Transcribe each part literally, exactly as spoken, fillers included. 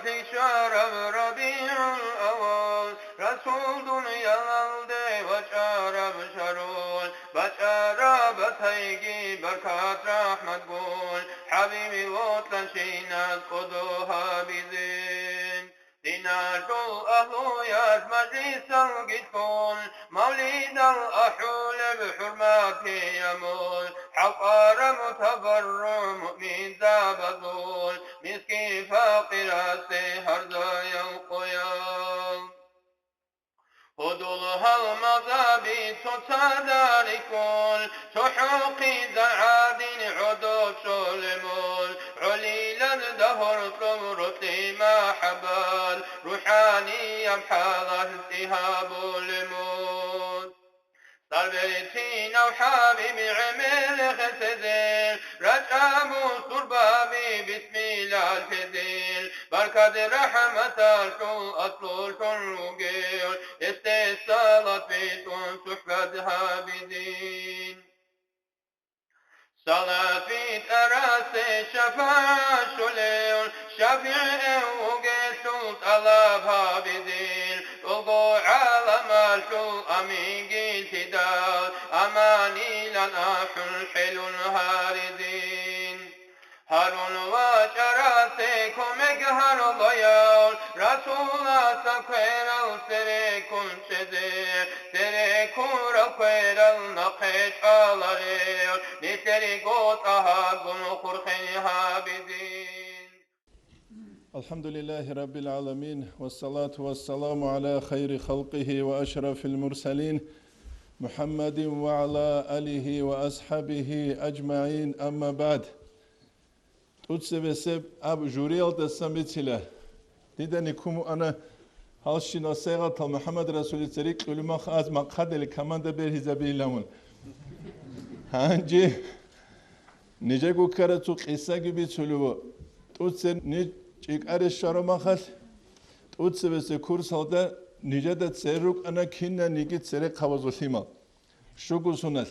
ЛъикӀараб РабигӀул авал, Расул дуниялалде вачӀараб шарул, бачӀараб батайги баркат рахӀмат гун, ХӀабиби вокьанщинас кӀодо гьабизе. Диналъул агьлуялъ мажлисалги лъун, мавлидал ахӀулеб хӀурматияб мун, хӀалкъараб табарругӀ муъминзабазул, мискин-факъирасде гьарзаял къоял. Гьудул гьалмагъаби цоцазда рикӀкӀун, цохӀо хъизан гӀадин гӀодов чӀолеб мун, гӀолилан дагьурлъун рокьи махӀаббат, рухӀанияб хӀалалъ цӀи гьабулеб мун. Сарберцинав ХӀабиби гӀемер гъесезел, рачӀа бусурбаби бисмилла лъезел, баркат рахӀматалъул аслулъун вугев, гьесде салат битӀун сухӀбат гьабизин. Салафи тӀарасе шафагӀат щолев, шафигӀ вугелъул тӀалаб гьабизин, тӀолго гӀаламалъул аминги лъидал, аманилан ахӀун хӀелун гьаризин. Гьарун вачӀарасе кумек гьарулаял, Расуласда кверал цереккун чӀезе, цереккурал кверал нахъе чӀваларел, нилъерго тӀагьабгун хурхен гьабизин. الحمد لله رب العالمين، والصلاة والسلام على خير خلقه وأشرف المرسلين محمد وعلى آله وأصحابه أجمعين، أما بعد. ТӀуцебесеб аб журиялдасан бицила. Дидани куму ана гьалщинал сайгъатал МухӀаммад Расулица рикьулев мах аз махъадали команда бергьизабейилавун. Гьанже нижего ккарацул къисаги бицулев. ТӀуцер ниж чӀикӀаре щварамахалъ, тӀуцебесеб курсалда нижеда цер рукӀана кинаниги церехъабазул лъимал. Щуго суналъ.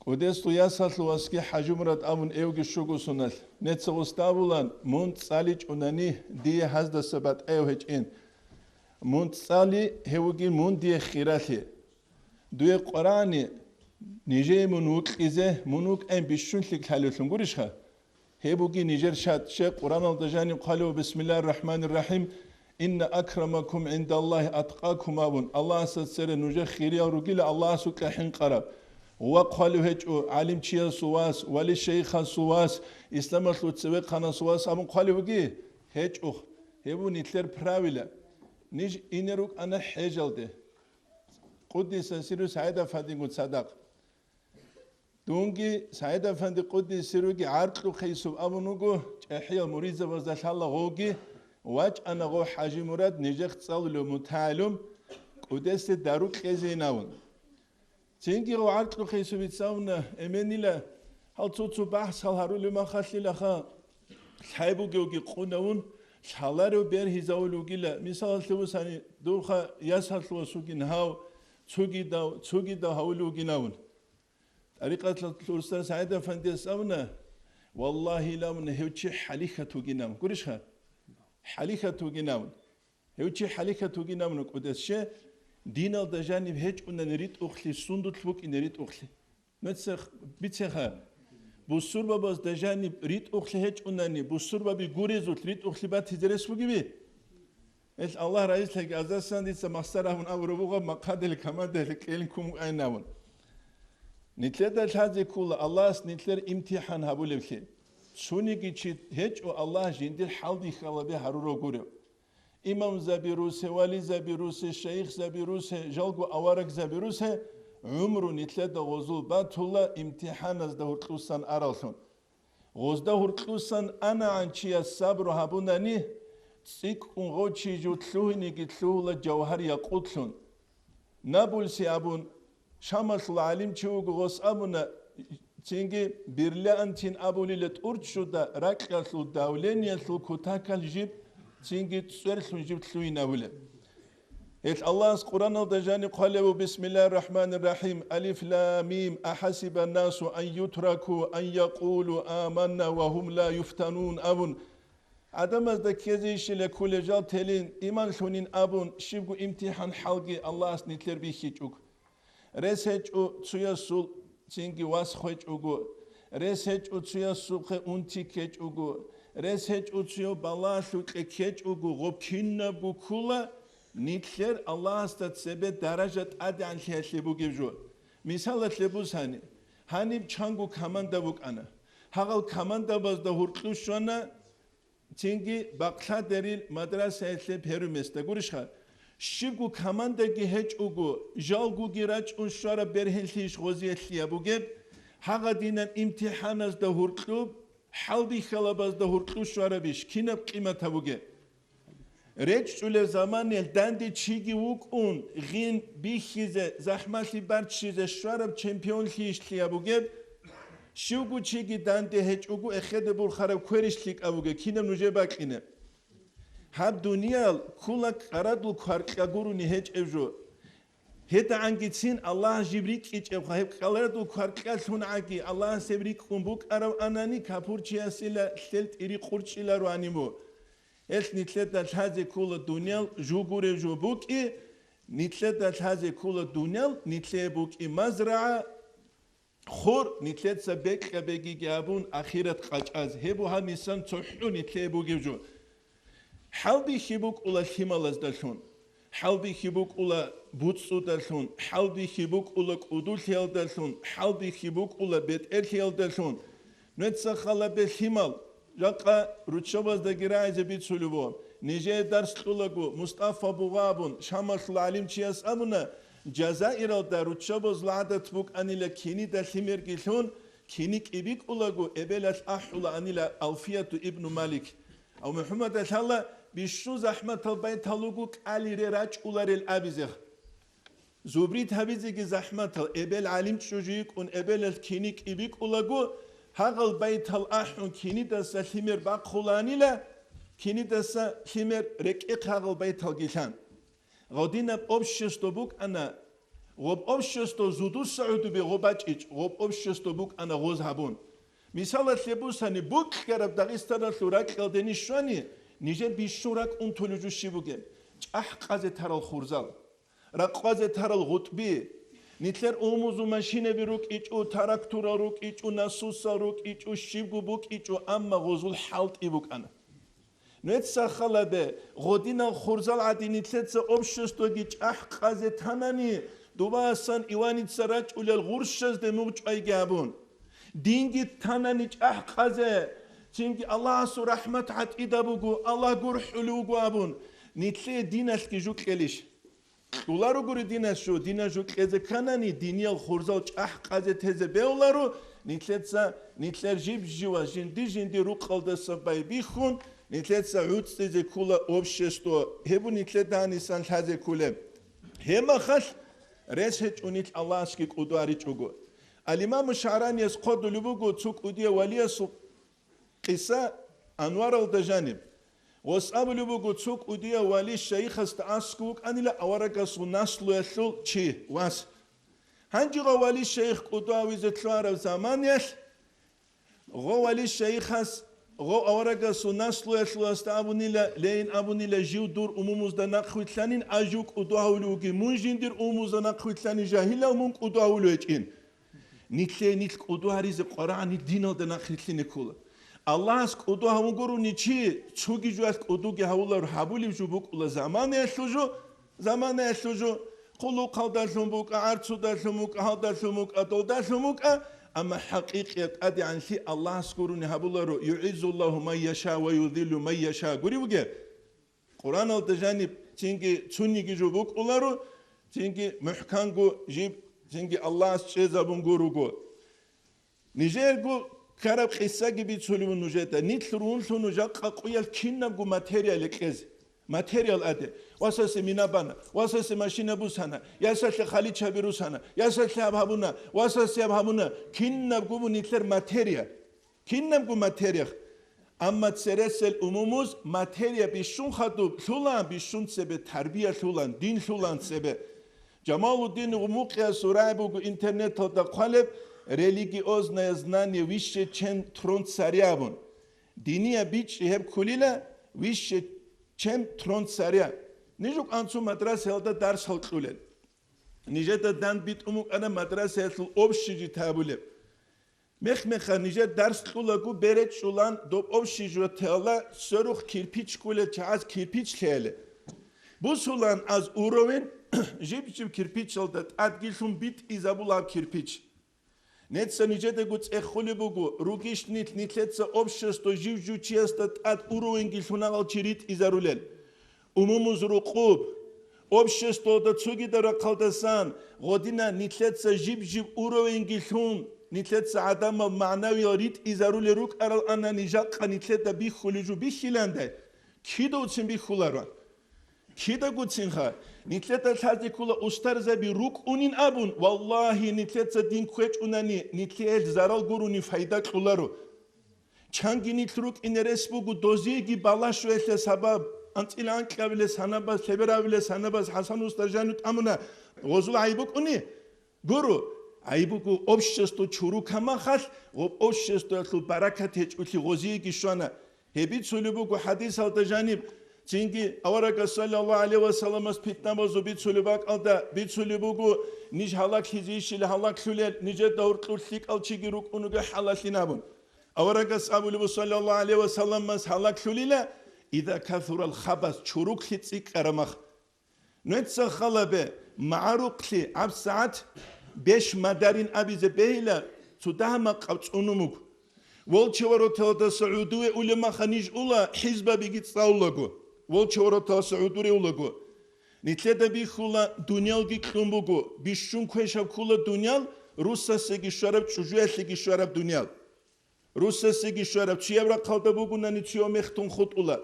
КӀудесул ясалъул васги ХӀажимурад абун эвги щуго суналъ. Нецер гъосда абулан, мун цӀаличӀунани дие гьаздаса батӀаяв гьечӀин. Мун цӀали гьев вугин мун дие хиралъи. Дуе къварани, нижее мун вукьизе, мун вукӀайин бищунлъи лъалевлъун гурищха? Гьеб бугин нижер шат, щай Къуръаналда жаниб хъвалев: «Бисмиллагьир рахӀманир рахӀим, инна акрамакум гӀиндаллагьи аткъакум», – абун, Аллагьасда цере нужер хириял ругила Аллагьасукьа хӀинкъараб. Ва хъвалев гьечӀо гӀалимчиясул вас, вали-шейхасул вас, исламалъул цевехъанасул вас абун хъвалев вуги? ГьечӀо. Гьеб бу нилъер правила. Ниж ине рукӀана хӀежалде. Къуддиса сирругьу СагӀид-афандигун цадахъ. Дунги СагӀид-афанди къуддиса сирругьу гӀаркьухъе йисуб абун вуго, чӀахӀиял муридзабазда лъала гъовги, вачӀана гъов ХӀажимурад нижехъ цӀалулев мутагӀилум, кӀудесе дару кьезейин абун. Цинги гъов гӀаркьухъе йисубица абуна, эменила, гьал цо-цо бахӀсал гьарулев махалъилаха, лъай бугевги къунавун, лъаларев бергьизавулев вугила, мисалалъе бусани, дурха ясалъул вас вугин гьав, цогидав, цогидав гьавулев вугин абун. ТӀарикъаталъул устар СагӀид-афандияс абуна, валлагьи, ламуна, гьев чи хӀалихьат вугин абун. Гурищха? ХӀалихьат вугин абун. Гьев чи хӀалихьат вугин абуна кӀудес, ще, диналда жаниб гьечӀунани ритӀухълъи, сундулъ букӀине ритӀухълъи. Нуца бицеха, бусурбабазда жаниб ритӀухълъи гьечӀунани, бусурбаби гурезулъ ритӀухълъи батизе рес бугеби? Ил Аллагь разилъаги, азасан дица махсар абун абураб бугъаб, махъадали камадали кьелин кумукӀайин абун. Нилъеда лъазе ккола Аллагьас нилъер имтихӀан гьабулеблъи. Цониги чи гьечӀо Аллагь жиндир хӀалдихьалаби гьарурав гурев. Имамзаби русе, вализаби русе, шайихзаби русе, жалго аварагзаби русе, гӀумру нилъеда гъозул батула имтихӀаназда гьуркьусан араллъун. Гъозда гьуркьусан анагӀан чияс сабру гьабунани, цӀикӀкӀун гъов чи жив лъугьиниги лъугьула жавгьар-якъутлъун. Набулси абун, Шамалъул гӀалимчи вуго, гъос абуна, цинги бирлиантин абулила тӀурччуда ракьалъул давлениялъул кутакалъ жиб, цинги цӀерлъун жиб лъугьин абулеб. Гьелъ Аллагьас Къуръаналда жаниб хъвалеб: «Бисмиллагьир рахӀманир рахӀим, алиф лам мим, ахӀасибан насу ан ютраку ан якъулу аманна ва гьум ла юфтанун», – абун, Адамазда ккезейищила кколел жал телин, иман лъунин абун, щибго имтихӀан хӀалги Аллагьас нилъер бихьичӀого. Рес гьечӀо цуясул цинги вас хвечӀого, рес гьечӀо цуясухъе унти ккечӀого, рес гьечӀо цуяв балагьлъукье ккечӀого, гъоб кинабго ккола, нилъер Аллагьасда цебе даража тӀадегӀанлъиялъе бугеб жо. Мисалалъе бусани, гьаниб чанго команда букӀана. Гьагъал командабазда гьуркьу щвана цинги бакълъадерил мадрасаялъе первый место гурищха? Щибго командаги гьечӀого, жалгоги рачӀун щвараб бергьенлъийищ гъозиялъия бугеб? Гьагъадинан имтихӀаназда гьуркьуб, хӀалбихьалабазда гьуркьу щварабищ, кинаб къиматаб бугеб? РечӀчӀулеб заманаялъ данде чиги вукӀун, гъин бихьизе, захӀмалъи барччизе щвараб чемпионлъийищ лъияб бугеб? Щивго чиги данде гьечӀого эхеде бурхараб кверищ лъикӀаб бугеб, кинаб нужер бакӀине? Гьаб дуниял ккула кӀарадул кваркьа гурони гьечӀеб жо. ГьедагӀангицин Аллагь жиб рикӀкӀичӀебха, гьеб кӀарадул кваркьа лъунгӀаги, Аллагьас гьеб рикӀкӀун букӀарав анани, капурчиясила лъел тӀири къурчӀилароанибу. Гьелъ нилъеда лъазе ккола дуниял жугурев жо букӀи, нилъеда лъазе ккола дуниял, нилъее букӀи мазрагӀа, хур, нилъеца бекьа-бегиги абун ахират къачӀаз. Гьеб бугьа нисан цохӀо нилъее бугев жо. ХӀалбихьи букӀула лъималаздалъун, хӀалбихьи букӀула буцӀцӀудалъун, хӀалбихьи букӀула кӀудулъиялдалъун, хӀалбихьи букӀула бетӀерлъиялдалъун. Нуца халабе лъимал, жакъа руччабаздаги рагӀизе бицулеб бугеб. Нижее дарс кьулаго, Мустафа бугъа абун, Шамалъула гӀалимчияс абуна, Жазаиралда руччабазул гӀадат букӀанила кинида лъимерги лъун, кини кӀибикӀулаго эбелалъ ахӀулаанила Алфияту ибну Малик. Ав МухӀаммадалъала бищун захӀматал байтал руго кӀалире рачӀуларел абизе. Зубрид гьабизеги захӀматал, эбел гӀалимчӀужу йикӀун, эбелалъ кини кӀибикӀулаго, гьагъал байтал ахӀун кинидаса лъимер бахъулаанила, кинидаса лъимер рекӀехъ гьагъал байталги лъан. Гъодинаб общество букӀана, гъоб общество зудуса гӀудуби гъо бачӀичӀ, гъоб общество букӀана гъоз гьабун. Мисалалъе бусани, букьараб Дагъистаналъул ракьалде ниж щвани, нижер бищун ракӀ унтулев жо щиб бугеб? ЧӀахӀ къазе тарал хурзал. Ракъвазе тарал гъутӀби. Нилъер умумузул машинаби рукӀичӀо, тракторал рукӀичӀо, насосал рукӀичӀо, щибго букӀичӀо, амма гъозул хӀалтӀи букӀана. Нуца халабе, гъодинал хурзал гӀадин нилъеца обществоги чӀахӀ къазе танани, дубасан Иваница рачӀулел гъурщазде мугъ чӀвайги абун. Динги танани чӀахӀ къазе, цинги Аллагьасул рахӀмат гӀатӀида буго, Аллагь гурхӀулев вуго абун, нилъее диналъги жукьелищ? Кьуларугури динас жо, динас жо кьезе кканани, диниял хурзал чӀахӀ къазе тезе бегьуларо, нилъеца, нилъер жиб-жива, жинди-жинди рукъалдаса байбихьун, нилъеца гӀуцӀизе ккула общество, гьебу нилъеда гьанисан лъазе ккулеб. Гьебмахалъ рес гьечӀо нилъ Аллагьасги кӀудуаричӀого. Ал-Имаму ШагӀранияс хъодулеб буго цо кӀудияв валиясул къиса Анваралда жаниб. Гъос абулеб буго, цо кӀудияв вали шайихасда аскӀов вукӀанила аварагасул наслуялъул чи, вас. Гьанже гъо вали шайих кӀудуавизе лъугьараб заманаялъ, гъо вали шайихас, гъо аварагасул наслуялъуласда абунила, лейин абунила, жив дур умумузда нахъвилълъанин, а жив кӀудув гьавулев вугин, мун жиндир умумузда нахъвилълъани жагьилав, мун кӀудув гьавулев гьечӀин. Нилъее нилъ кӀудугьаризе къварагӀан нилъ диналда нахърилълъине ккола. Аллагьас кӀудугьавун гурони чи цоги жоялъ кӀудуги гьавуларо гьабулеб жо букӀула заманаялъул жо, заманаялъул жо, хъулухъалдалъун букӀа, гӀарцудалъун букӀа, гьалдалъун букӀа, долдалъун букӀа, амма хӀакъикъияб тӀадегӀанлъи Аллагьас гурони гьабуларо, «ЮгӀиззуллагьу ман яша ва юзиллу ман яша», гури бугеб? Къуръаналда жаниб цинги цониги жо букӀуларо, цинги мухӀканго жиб, цинги Аллагьас чӀезабунго руго. Нижерго ккараб къиссаги бицулев нужеда. Нилъ рунлъун жакъа къуял кинабго материал кьезе. Материал аде. Васасе мина бана, васасе машина бусана, ясалъе халичаби русана, ясалъе гьаб гьабуна, васасе гьаб гьабуна. Кинабго бу нилъер материал. Кинабго материях. Амма цересел умумуз материя бищун хадуб лъулаан, бищун цебе тарбия лъулаан, дин лъулаан цебе. Жамалуддин Гъумукъиясул рагӀи буго интернеталда хъвалеб «Религиозное знание выше, чем трон царя» абун. Диния бичӀчӀи гьеб кколила вище, чем трон царя. Ниж рукӀана цо мадрасаялда дарсал кьулел. Нижеда дандбитӀун букӀана мадрасаялъул общежитие абулеб. Мех-меха нижер дарс кьулаго беречӀчӀулан доб общежитиялда сверухъ кирпич кколел чагӀаз кирпич лъеяле. Бусулан аз уровень жиб-жиб кирпичалда тӀадги лъун битӀизабула гьаб кирпич. Неца нижедаго цӀехолеб буго, ругищ нилъ, нилъеца общество жив-жив чиясда тӀад уровеньги лъунагъал чи ритӀизарулел. Умумуз рукъуб. Обществода цогидал рахъалдасан гъодина нилъеца жиб-жиб уровеньги лъун, нилъеца гӀадамал магӀнавиял ритӀизарулел рукӀарал ана нижакъа нилъеда бихьулей жо бихьиландай, кидавцин бихьуларо? Кидагоцинха, нилъеда лъазе ккола устарзаби рукӀунин абун, валлагьи, нилъеца дин кквечӀунани, нилъее гьел зарал гурони файда кьоларо. Чанги нилъ рукӀине рес буго дозиеги балагь щвеялъе сабаб, анцӀила анкьабилес гьанабаз, лъеберабилес гьанабаз ХӀасан устар жанив тӀамуна, гъозул гӀайиб букӀуни? Гуро, гӀайиб буго общество чурукаб махалъ, гъоб обществоялъул баракат гьечӀолъи гъозиеги щвана. Гьеб бицулеб буго хӀадисалда жаниб, цинги аварагас саллаллагьу гӀалайгьи ва салламас питнабазул бицулеб бакӀалда бицулеб буго, ниж гьалаглъизейищила гьалаглъулел, нижеда гьоркьор лъикӀал чиги рукӀунего хӀалаллъин абун. Аварагас абулеб буго саллаллагьу гӀалайгьи ва салламас гьалаглъулила, иза касурал хабас, чуруклъи цӀикӀкӀараб мах. Нуца халабе, магӀарухълъи гьабсагӀат беш мадарин абизе бегьила цо дагьа-макъаб цӀунун вуго. Волча вороталдаса гӀодове улеб маха ниж ула, хӀизбабиги цӀалулаго, волча вороталдаса гӀодове улаго. Нилъеда бихьула, дуниялги кьун буго, бищун квешаб ккола дуниял, русасеги щвараб, чӀужуялъеги щвараб дуниял. Русасеги щвараб чияб рахъалда бугунани цо мехтун хутӀула.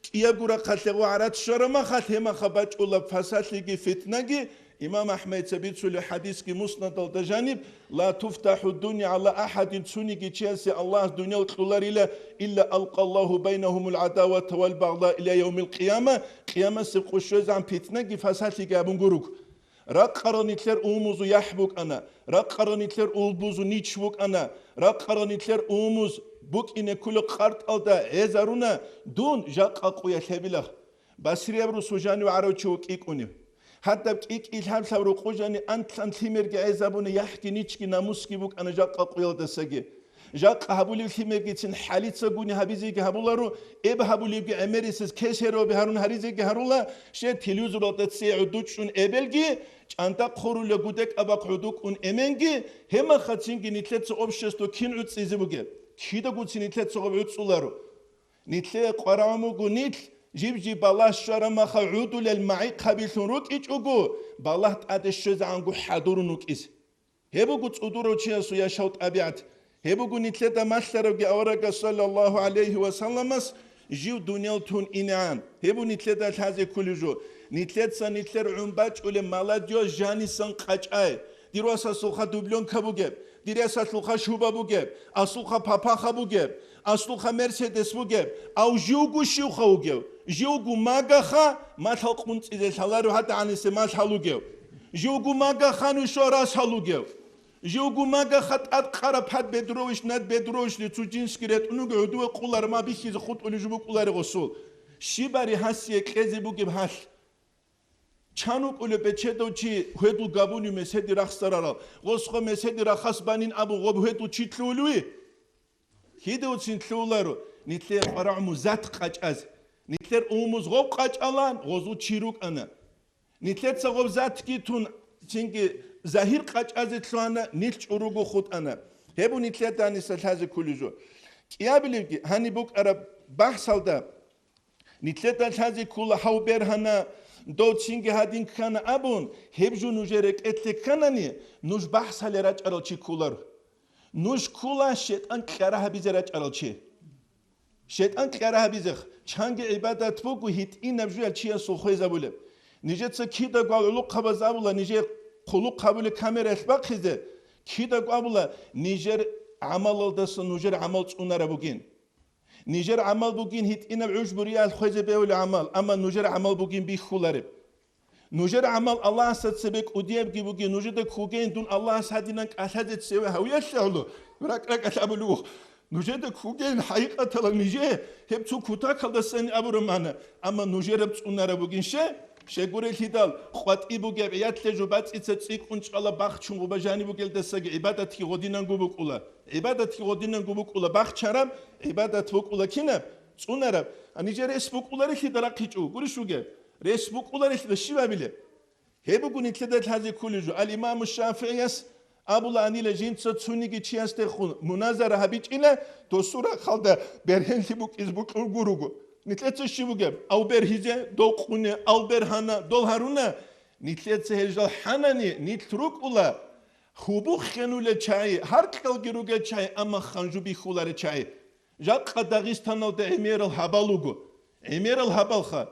КӀиябго рахъалъе гъо гӀарац щвараб махалъ, гьеб маха бачӀула фасалъиги фитнаги. Имам АхӀмадица бицулеб хӀадисги Муснадалда жаниб: «Ла туфтахӀу дунъя гӀала ахӀадин», цониги чиясе Аллагьас дуниял кьоларила, «илла алкъаллагьу байнагьумул гӀадавата вал багъда иля явмил къияма», къиямасеб къо щвезегӀан питнаги фасалъиги абун гуруг. Ракъарал нилъер умумузул яхӀ букӀана, ракъарал нилъер умумузул нич букӀана, ракъарал нилъер умумуз букӀине кколеб къартӀалда гӀезаруна дун жакъа къуялъ гьебилахъ. Басрияб росу жанив гӀарав чи вукӀикӀунев. Гьадаб кӀикӀи лъаб-лъаб рокъо жани анлъан лъимерги гӀезабуна, яхӀги ничги намусги букӀана жакъа къуялдасаги. Жакъа гьабулев лъимергицин хӀалицагуни гьабизеги гьабуларо, эб гьабулебги гӀемерисез кесареби гьарун гьаризеги гьарула, щай телевизоралда цее гӀодочӀун эбелги, чӀанда хъурула гудекӀабахъ гӀодокӀун эменги, гьеб махацинги нилъеца общество кин гӀуцӀизе бугеб? Кидагоцин нилъеца гъоб гӀуцӀуларо. Нилъее къварагӀун буго нилъ, жиб-жиб балагь щвараб маха гӀодулел магӀихъабилъун рукӀичӀого, балагь тӀаде щвезегӀанго хӀадурун вукӀизе. Гьеб буго цӀодорав чиясул яшав тӀабигӀат. Гьеб буго нилъеда малъарабги аварагас саллаллагьу гӀалайгьи ва салламас жив дуниял тун инегӀан. Гьеб буго нилъеда лъазе кколеб жо. Нилъеца нилъер гӀун бачӀулеб молодёжь жанисан къачӀай. Дир васасулха дублёнка бугеб, дир ясалъулха шуба бугеб, асулха папаха бугеб, аслулха Мерседес бугеб, ав живго щивха вугев? Живго магаха, малъал къунцӀизе лъаларев гьадагӀанисе малъ гьалугев. Живго магаха нуша рас гьалугев. Живго магаха тӀад къараб пад бедровищ, над бедровищли цо жинсги ретӀунуги гӀодове къулар ма бихьизе хутӀулеб жо букӀуларе гъосул. Щибари гьасие кьезе бугеб гьалъ? Чан вукӀулев бечедав чи гьведул габунив меседи рахсарарал, гъосха меседи рахас банин абун гъоб гьведул чи лъугьулев? Кидавцин лъугьуларо, нилъер къварагӀуму зат къачӀаз. Нилъер умумуз гъоб къачӀалан, гъозул чи рукӀана. Нилъеца гъоб затги тун, цинги загьир къачӀазе лъугьана, нилъ чӀуруго хутӀана. Гьеб бу нилъеда гьаниса лъазе кколеб жо. КӀиабилебги гьаниб букӀараб бахӀсалда нилъеда лъазе ккола гьав бергьана, дов цинги гьадин ккана абун, гьеб жо нужер рекӀелъе кканани, нуж бахӀсале рачӀарал чи кколаро. Нуж ккола шайтӀан кьара гьабизе рачӀарал чи. ШайтӀан кьара гьабизех, чанги гӀибадат буго гьитӀинаб жуял чиясул хвезабулеб. Нижеца кидаго гӀолохъабаз абула нижер хъулухъ гьабулеб камераялъ бахъизе, кидаго абула нижер гӀамалалдаса нужер гӀамал цӀунараб бугин. Нижер гӀамал бугин гьитӀинаб гӀужбу-риялъ хвезе бегьулеб гӀамал, амма нужер гӀамал бугин бихьулареб. Нужер гӀамал Аллагьасда цебе кӀудиябги бугин, нужеда ккогейин дун Аллагьас гьадинан кӀалъазе цеве гьавиялъе гӀоло, ракӀ-ракӀалъ абулев вух. Нужеда ккугейин хӀакъикъаталда нижее гьеб цо кутакалдасани абураб магӀна, амма нужераб цӀунараб бугин ще, щегурелъидал къватӀи бугеб гӀиятлъе жо бацӀица цӀикӀкӀун чӀвала бахчун гъуба жаниб бугелдасаги гӀибадатги гъодинанго букӀула. ГӀибадатги гъодинанго букӀула, бахчараб гӀибадат букӀула кинаб? ЦӀунараб. А нижер рес букӀуларелъида рахъичӀо, гурищ вугеб? Рес букӀуларелъида щиб абилеб? Гьеб буго нилъеда лъазе кколеб жо. Ал-Имаму ШафигӀияс абулаанила, жинца цониги чиясдехун муназара гьабичӀила, досул рахъалда бергьенлъи букӀизе бокьун гуруго. Нилъеца щиб бугеб? Ав бергьизе, дов къуне, ав бергьана, дол гьаруна. Нилъеца гьел жал хӀанани, нилъ рукӀула гьубухъ хенулел чагӀи, гьаркьалги ругел чагӀи, амма ханжу бихьуларел чагӀи. Жакъа Дагъистаналда гӀемерал гьабал руго. ГӀемерал гьабалха.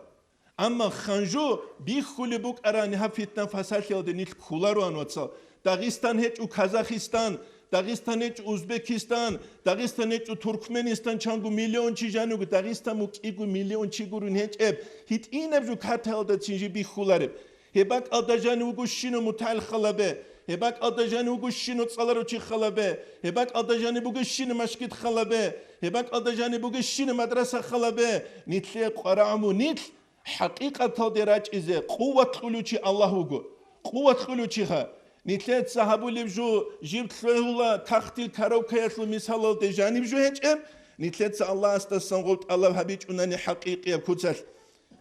Амма ханжу бихьулеб букӀарани гьаб фитна-фасалъиялде нилъ кколароан, вацал. Дагъистан гьечӀо Казахистан, Дагъистан гьечӀо Узбекистан, Дагъистан гьечӀо Туркменистан, чанго миллион чи жанивго, Дагъистан мукӀиго миллион чи гурун гьечӀеб, гьитӀинаб жо картаялда цинжи бихьулареб. Гьеб бакӀалда жанив вуго щинав мутагӀил халабе, гьеб бакӀалда жанив вуго щинав цӀаларав чи халабе, гьеб бакӀалда жанив буго щинав машгид халабе, гьеб бакӀалда жанив буго щинав мадраса халабе, нилъее къварагӀун бу нилъ, хӀакъикъаталде рачӀизе къуват кьулев чи Аллагь вуго. Къуват кьулев чиха. Нилъеца гьабулеб жо жиб лъугьула кахтил коробкаялъул мисалалде жаниб жо гьечӀеб, нилъеца Аллагьасдасан гъов тӀалаб гьабичӀунани хӀакъикъияб куцалъ.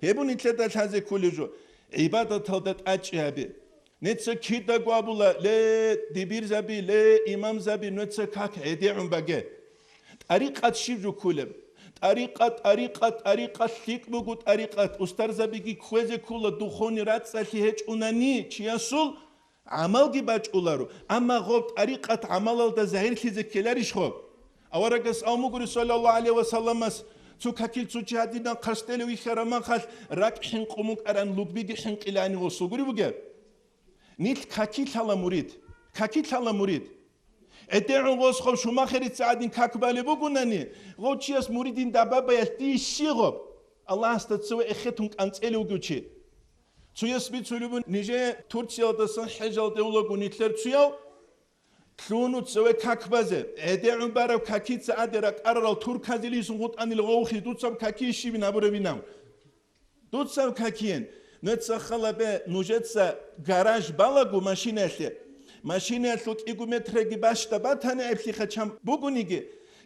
Гьеб бу нилъеда лъазе кколеб жо, гӀибадаталда тӀачӀи гьабе. Неца кидаго абула, ле, дибирзаби, ле, имамзаби, нуца как гӀедегӀун баге. ТӀарикъат щиб жо кколеб? ТӀарикъат, тӀарикъат, тӀарикъат лъикӀ буго тӀарикъат. Устарзабиги кквезе ккола духовный рацӀцӀалъи гьечӀунани чиясул, гӀамалги бачӀуларо, амма гъоб тӀарикъат гӀамалалда загьирлъизе ккеларищ гъоб? Аварагас абун бугури, саллаллагьу гӀалайгьи ва салламас, цо какил цо чи гьадинан хъарсделев вихьараб махалъ, ракӀ хӀинкъун букӀаран лугбиги хӀинкъилаани гъосул гури бугеб? Нилъ какилъала мурид, какилъала мурид. ГӀедегӀун гъос гъоб Шумахерица гӀадин как балеб бугунани, гъов чияс муридин дабабаялъ дие щи гъоб? Аллагьасда цеве эхетун кӀанцӀелев вугев чи. Цуяс бицулеб буго, нижее Турциялдасан хӀежалде улаго нилъер цуяв лъугьуну цеве как базе, гӀедегӀун барав какица гӀаде ракӀарарал турказилисун гъутӀанил гъовхи дуцаб каки щибин абурабинав. Дуцаб какиен, нуца халабе, нужеца гараж балаго машинаялъе. Машинаялъул кӀиго метраги бащдаб батани гӀеблъиха чан бугониги,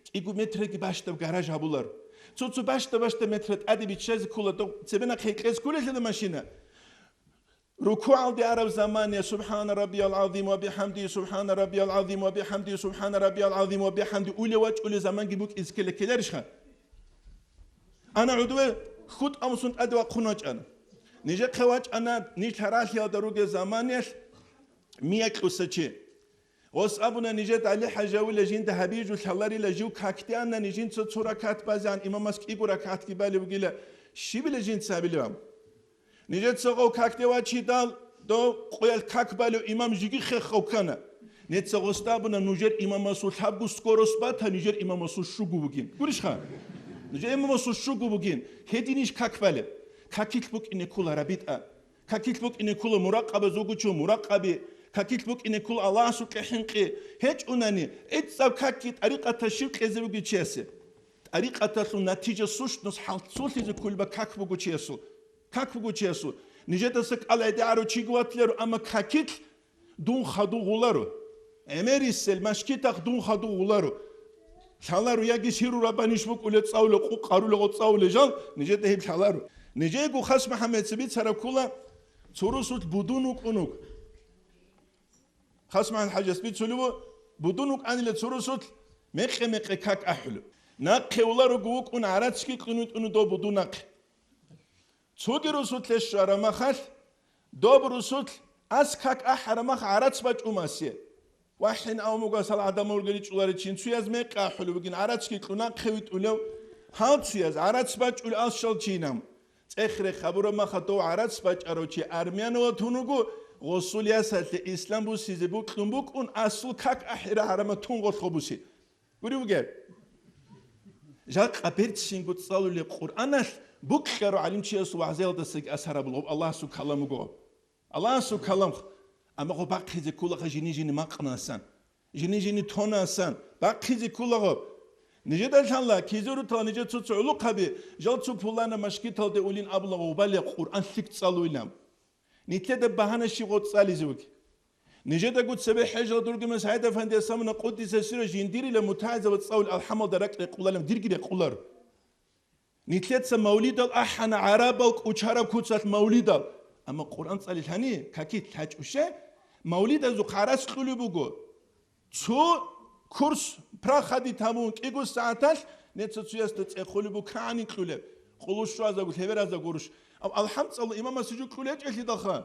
кӀиго метраги бащдаб гараж гьабулар. Цо-цо бащда-бащда метра тӀаде биччазе ккола, дов цебе нахъе кьезе кколелъила машина. РукугӀалде араб замане, «Субхана раббиял гӀазим ва бихӀамди, субхана раббиял гӀазим ва бихӀамди, субхана раббиял гӀазим ва бихӀамди», улев вачӀулев заманги букӀизе ккела-, ккеларищха? Ана гӀудуве хутӀ-амусун тӀаде вахъун вачӀана. Нижехъе вачӀана, ниж гьаралъиялда ругел заманиялъ миякьуса чи. Гъос абуна, нижеда ГӀали-хӀажи авила жинда гьабижу лъаларила жив какде ана, нижинца цо ракат базегӀан имамас кӀиго ракатги балев вугила, щибила жинца гьабилеб абун? Нижеца гъов какде вачидал, дов къоялъ как балев имам жиги хехав ккана. Неца гъосда абуна, нужер имамасул лъабго скорость бата, нижер имамасул щуго бугин. Гурищха? Нужер имамасул щуго бугин. Гьединищ как балеб? Какилъ букӀине ккола рабитӀа. Какилъ букӀине ккола муракъаба, зугучо муракъаби, какилъ букӀине ккола Аллагьасукьа хӀинкъи. ГьечӀунани, гӀицӀаб какги тӀарикъаталъ щиб кьезе бугев чиясе? ТӀарикъаталъул натижа, сущность, хӀалцулъизе кколеб как буго чиясул. Как буго чиясул. Нижедаса кӀал гӀедегӀарав чиги ватиларо, амма какилъ дун хадув гъуларо. ГӀемерисел машкитахъ дун хадув гъуларо. Лъаларо, яги сиру рабаниш букӀуле цӀавуле, къу-, къаруле гъо цӀавуле жал, нижеда гьеб лъаларо. Нижего Хас МухӀаммадица бицараб ккола, цо русулъ будун вукӀун вуго. Хас МухӀаммад ХӀажас бицулев ву, будун вукӀанила цо русулъ мекъи-мекъи как ахӀулев. Нахъе уларого вукӀун гӀарацги кьун витӀун дов будун нахъе. Цоги русулъе щвараб махалъ, доб русулъ ас как ахӀараб мах гӀарац бачӀумасе. ВахӀин авмугасал гӀадамалги ричӀуларичин цуяз мекъи ахӀулев вугин, гӀарацги кьун нахъе витӀулев, гьав цуяз гӀарац бачӀулев ас щалчинав. ЦӀех-рех гьабураб маха дов гӀарац бачӀарав чи армияналда тун вуго, гъосул ясалъе ислам бусизе бокьун букӀун, асул как ахӀира гьарамат тун гъолъ гъо буси. Гури бугеб? Жакъа берцинго цӀалулеб Къуръаналъ букьарав гӀалимчиясул вагӀзаялдасаги асар гьабулеб Аллагьасул калам буго. Аллагьасул калам, амма гъо бахъизе кколаго жини-жини макънасан, жини-жини тонасан, бахъизе кколаго. Нижеда лъала, кизурутала нижер цо-цо гӀулухъаби, жал цо пулана машгиталде улин абула гъубалия Къуръан лъикӀ цӀалуйилан. Нилъеда багьана щиб гъо цӀализе вуги. Нижедаго цебе хӀежал дурги мес гьайда фандиясамуна къуддиса сира жиндирила мутагӀизабаз цӀалул алхӀамалда ракӀ рекъулалан дирги рекъулар. Нилъеца мавлидал ахӀана гӀарабал кӀучараб куцалъ мавлидал. Амма Къуръан цӀалилъани какилъ лъачӀуще? Мавлидазухъ гӀарац кьулеб буго. Цо курс прахади тамун кӀиго сагӀаталъ неца цуясда цӀехолеб буго кагӀанин кьулеб. Къулущуазаго, лъеберазаго гуруш. Ав алхӀам цӀалу имамас жо кьулечӀелъидалха.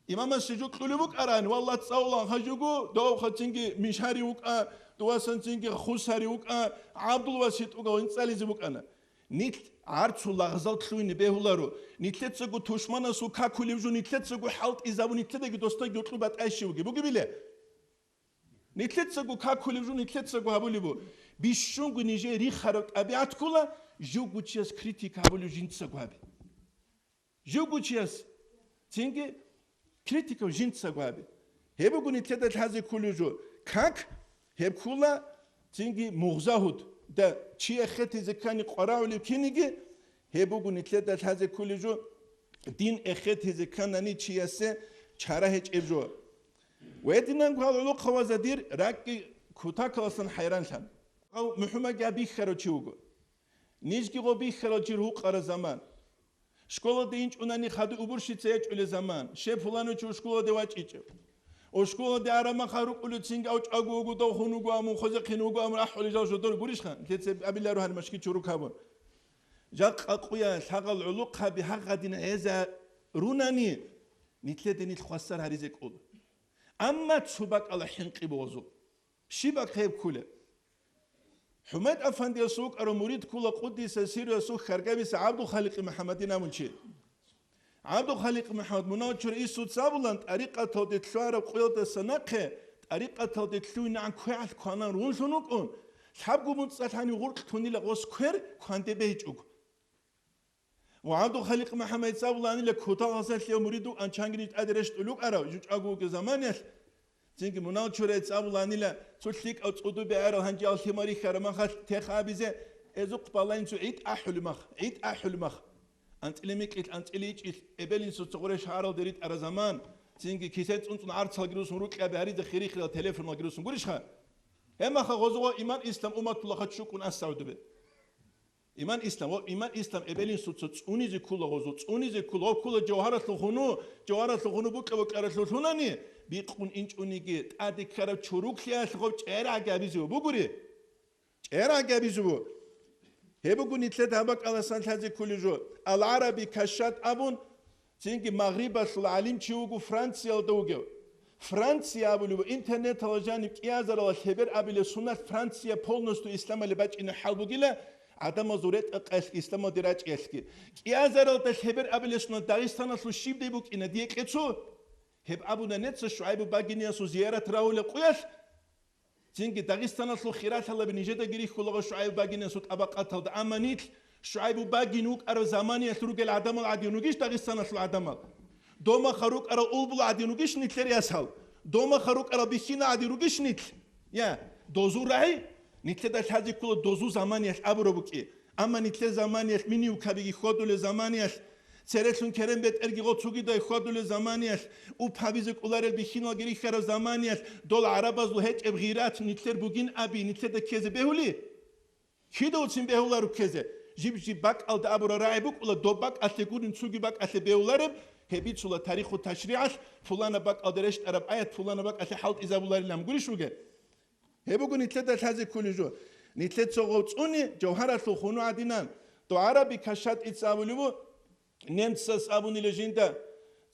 Имамас жо кьулеб букӀарани, валлагь, цӀалулан хажуго, довхацинги мишари вукӀа, дувасанцинги хусари вукӀа, ГӀабдул вас гьитӀугав инцӀализе букӀана. Нилъ гӀарцул лагъзал лъугьине бегьуларо. Нилъецаго тушманасул какулев жо, нилъецаго хӀалтӀизабу, нилъедаги досдаги гьоркьоб батӀайщи вуги. Бугебиле? Нилъецаго какулев жо, нилъецаго гьабулеб бу. Бищунго нижее рихараб тӀабигӀат ккола, живго чияс критика гьабулев жинцаго гьаби. Живго чияс цинги критика жинцаго гьаби. Гьеб буго нилъеда лъазе кколев жо. Как? Гьеб ккола цинги мугъзагьуд. Да, чи эхетизе ккани къварагӀулев киниги, гьеб буго нилъеда лъазе кколев жо. Дин эхетизе кканани чиясе чара гьечӀеб жо. Гьединанго гьал гӀолохъаваза дир ракӀги кутакаласан хӀайранлъан. Гьав МухӀаммадги гьаб бихьарав чи вуго. Нижги гъо бихьарал чир гьукъара заман. Школалде инчӀунани хадуй убурщица ячӀулел заман, щеб пуланав чи ушколалде вачӀичӀев. Ушколалде араб махал рукӀулев цинги авчӀаго вуго, дов хун вуго, амун хозехъин вуго, амун ахӀулел жал жодор гурищха, лъеце абиларо гьаниб машги чурукабун. Жакъа къуя лъагъал гӀолохъаби гьагъадина гьеза рунани, нилъеде нилъ хвасар гьаризе кӀола. Амма цо бакӀала хӀинкъи бугъазул. Щиб бакӀ гьеб ккулеб? ХӀумайд-афандиясул вукӀарав мурид ккула къуддиса сирруясул хьаргабиса ГӀабдулхаликъи МухӀаммадин абун чи. ГӀабдулхаликъ МухӀаммад, мунагьал чура Исуца абулан, тӀарикъаталде лъугьараб къуялдаса нахъе, тӀарикъаталде лъугьинегӀан квегӀалъ кванан рунлъун вукӀун, лъабго муцӀалъ гьанив гъуркь тунила гъос квер кванде бегьичӀого. Ва ГӀабдулхаликъ МухӀаммадица абуланила, кутал гьасалъияв мурид вукӀан чангини тӀаде рещтӀул вукӀарав, жучӀаго вугев заманиялъ, цинги мунагьал чурайца абуланила, цо лъикӀав цӀудубе гӀерал гьанже алхимари хьарамахалъ тех абизе, эзухъ балайин цо гӀитӀ ахӀулеб мах, гӀитӀ ахӀулеб мах. АнцӀила микьилъ, анцӀила ичӀилъ, эбел-инсуца гъуреш гьаралде ритӀара заман, цинги кисен цӀунцӀун гӀарцалги русун рукьаби гьаризе хирихирал телефоналги русун гурищха? Гьеб маха гъозо иман-ислам умматулла хаччукӀун ас сагӀудубе. Иман-ислам, ва иман-ислам эбел-инсуца цӀунизе ккула гъозул, цӀунизе ккула, ва ккула жавгьаралъул хуну, жавгьаралъул хуну букьа-букьаралъул лъунани, бикъун инчӀониги, тӀаде ккараб чуруклъиялъ гъов чӀерагӀаги абизе ва бугури. ЧӀерагӀаги абизе ва. Гьеб буго нилъер гьаб бакӀаласан лъазе кколев жо. Ал-ГӀараби Кашшат абун, цинги Магърибалъул гӀалимчи вуго Франциялда вугев. Франция абулев интернеталда жаниб кӀиазаралда лъебер абилеб соналъ Франция полностью исламалде бачӀине хӀал бугила, гӀадамазул ретӀа-къелъ исламалде рачӀиялъги. КӀиазаралда лъебер абилеб соналъ Дагъистаналъул щибдай букӀина дие кьецо? Гьеб абуна неца ШугӀайбу Багиниясул зиярат рагьулеб къуялъ. Цинги Дагъистаналъул хиралъалаби нижедаги рихьулаго ШугӀайбу Багиниясул тӀабакъаталда, амма нилъ ШугӀайбу Багин вукӀарав заманиялъ ругел гӀадамал гӀадин ругищ Дагъистаналъул гӀадамал? Домаха рукӀарал улбул гӀадин ругищ нилъер ясал? Домаха рукӀарал бихьинал гӀадин ругищ нилъ? Я, дозул рагӀи? Нилъеда лъазе ккола дозул заманиялъ абураб букӀи. Амма нилъер заманиялъ, минивкабиги хьвадулел заманиялъ, церелъун керен бетӀерги гъо цогидай хьвадулел заманиялъ, уп гьабизе кӀоларел бихьиналги рихьараб заманиялъ, дол гӀарабазул гьечӀеб гъират нилъер бугин аби, нилъеда ккезе бегьули? Кидавцин бегьуларо ккезе? Жиб-жиб бакӀалда абураб рагӀи букӀула, доб бакӀалъе гурин цоги бакӀалъе бегьулареб, гьеб бицула тариху ташригӀалъ, пулана бакӀалда рещтӀараб аят, пулана бакӀалъе хӀалтӀизабуларилан гурищ бугеб? Гьеб буго нилъеда лъазе кколев жо. Нилъер цо гъов цӀуни, жавгьаралъул хуну гӀадинан. ДугӀараби Кашатица абулев ву, немцас абунила жинда,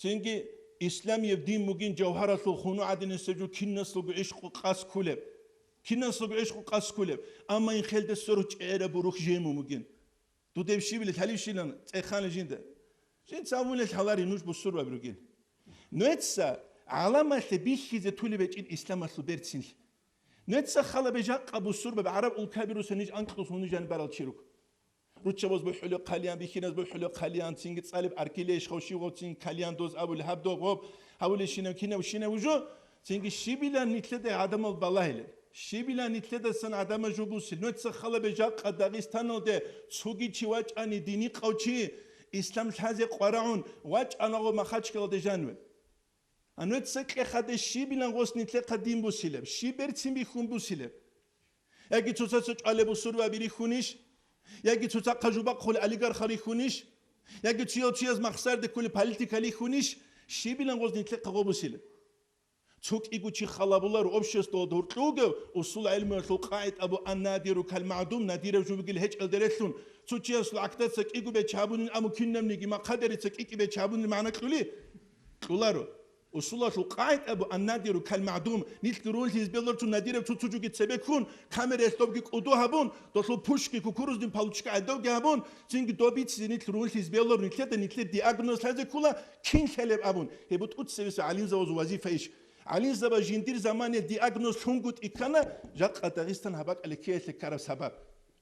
цинги исламияб дин бугин жавгьаралъул хуну гӀадинасеб жо кинасулго гӀишкъу къас кколеб. Кинасулго гӀишкъу къас кколеб. Амма инхелда сверухъ чӀегӀераб бурухъ жемун бугин. Дудеб щибилел гьалибщинан цӀехана жинда. Жинца абунел гьалари нуж бусурбаби ругин. Нуеца гӀаламалъе бихьизе тулеб гьечӀин исламалъул берцинлъи. Нуеца халабе жакъа бусурбаби гӀараб улкаби руса ниж анкьлъулъ гьунижан барал чи руго. Руччабаз бухӀулеб хъалиян, бихьиназ бухӀулеб хъалиян, цинги цӀалеб аркилейищ гъов щив гъов цин калиян доз абулеб гьаб дов гъоб, гьавулещинав кинав щинав вужу, цинги щибилан нилъеда гӀадамал балагьилел. Щибилан нилъедасан гӀадамаз жо бусил. Нуца халабе жакъа Дагъистаналде цоги чи вачӀани, динихъав чи, ислам лъазе къварагӀун вачӀанагъо Махачкалалде жаниве. А нуца кьехаде щибилан гъос нилъехъа дин бусилеб, щиб берцин бихьун бусилеб? Яги цоцаца чӀвалеб бусурбаби рихьунищ? Яги цоцахъа жубахъул олигарха рихьунищ? Яги циял чияз махсарде кколеб политика рихьунищ? Щибилан гъоз нилъехъа гъо бусилеб? Цо кӀиго чи халабулар обществоялда гьоркьов вугев, усул гӀелмуялъул къагӀида абу: «Ан-надиру кал-магӀдум», надираб жо бугила гьечӀелда релълъун. Цо чиясул гӀакдаца кӀиго бечи гьабунин, амма кинабниги махъадарица кӀикӀи бечи гьабунин магӀна кьули? Кьуларо. Усулалъул къагӀида абу: «Ан-надиру кал-магӀдум», нилъги руллъиз белорцун надираб цо-цо жоги цебеккун, камераялъ добги кӀуду гьабун, долъул пушки, кукурузный палочка гӀедавги гьабун, цинги добицизе нилъ руллъиз белор, нилъеда нилъер диагноз лъазе ккула, кин лъалеб абун. Гьеб бутӀуцевеса гӀалимзабазул вазифа иш. ГӀалимзаба жиндир замане диагноз лъунгутӀи ккана, жакъа Дагъистан гьаб бакӀалде ккеялъе ккараб сабаб.